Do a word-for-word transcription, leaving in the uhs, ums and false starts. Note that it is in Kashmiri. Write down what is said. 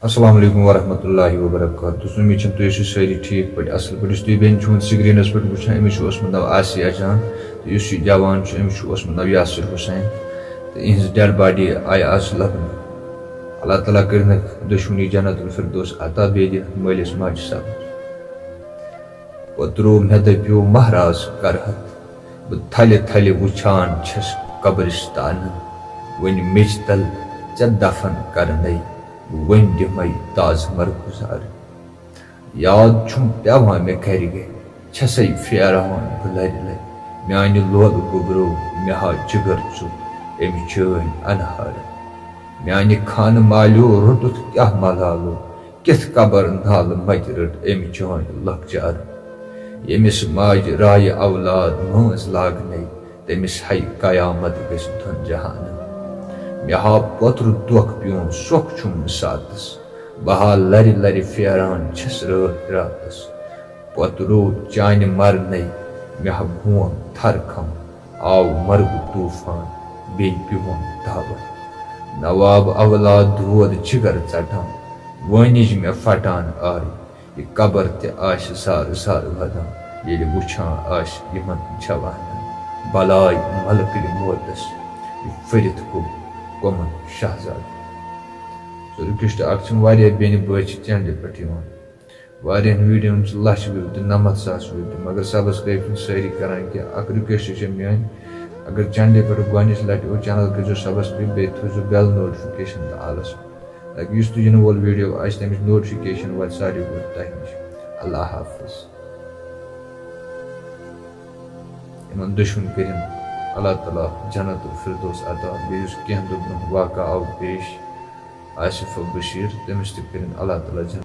السلام علیکم ورحمۃ اللہ وبرکاتہ۔ دوستو، امید چھم تُہۍ ٲسِو سٲری ٹھیٖک پٲٹھۍ، اَصٕل پٲٹھۍ۔ یُس تُہۍ بیٚنہِ چھُو screenس پٮ۪ٹھ وٕچھان، أمِس چھُ اوسمُت ناو آسیہ جان، تہٕ یُس یہِ جوان چھُ، أمِس چھُ اوسمُت ناو یاسر حسین، تہٕ یِہٕنٛز dead body آیہِ آز لبنہٕ۔ اللہ تعالیٰ کٔرِنَکھ دۄشوٕنی جنت الفردوس عطا، بیٚیہِ دِنَکھ مٲلِس ماجہِ صبر۔ پوٚترو مےٚ دٔپیو مہراز کرہت، بہٕ تھلہِ تھلہِ وٕچھان چھَس قبرستانہٕ، وۄنۍ میٚژِ تل ژےٚ دفن کرنے، وۄنۍ دِمے تازٕ مرگُزار۔ یاد چھُم پٮ۪وان مےٚ گرِ گرِ، چھَسے پھیراوان بہٕ لرِ لرِ، میانہِ لولہٕ گوٚبرو، مےٚ ہا جگر ژوٚپ أمۍ چٲنۍ انہارن۔ میانہِ خانہٕ مالیو روٚٹُتھ کیاہ ملالو، کِتھ قبر نالہٕ متہِ رٔٹ أمۍ چٲنۍ لۄکچارن۔ ییٚمِس ماجہِ رایہِ اولاد مٲنٛز لاگنے، تٔمِس ہاے قیامت گژھِ دۄن جہانن۔ مےٚ ہا پوترٕ دۄکھ پیوم سۄکھ چھُم ساتس، بہٕ ہا لرِ لرِ پھیران چھَس رٲتۍ راتس۔ پوترو چانہِ مرنے مےٚ ہا گوم تھر کھم، آو مرگُک طوفان بیٚیہِ پیوم داوَر۔ نواب اولاد دود جگر ژٹان، وٲنِج مےٚ پھٹان آے۔ یہِ قبر تہِ آسہِ زارٕ زارٕ ودان، ییٚلہِ وٕچھان آسہِ یِمن جوانن۔ بلاے ملکٕلۍ موتس یہِ پھٔرِتھ گوٚو کۄمن شہزادٕ۔ سُہ request اکھ چھِم واریاہ بیٚنہِ بٲژ چھِ channelہِ پٮ۪ٹھ یِوان۔ واریاہن videoہن چھِ لچھ view تہِ، نَمَتھ ساس view تہِ، مگر subscribe چھِنہٕ سٲری کران کینٛہہ۔ اکھ request چھےٚ میٲنۍ، اگر channelہِ پٮ۪ٹھ گۄڈٕنِچ لٹہِ اوس، channel کٔرزیو subscribe، بیٚیہِ تھٲیزیو bell notification تہٕ آلس، تاکہِ یُس تہِ یِنہٕ وول video آسہِ، تَمِچ notification واتہِ ساروی برونٛہہ تۄہہِ نِش۔ اللہ حافظ۔ یِمن دۄشوٕنۍ کٔرِن اللہ تعالیٰ جنت الفردوس عطا۔ بیٚیہِ یُس کینٛہہ دۄہ برونٛہہ واقعہ آو پیش، آصف بشیر، تٔمِس تہِ کٔرِن اللہ تعالیٰ جنت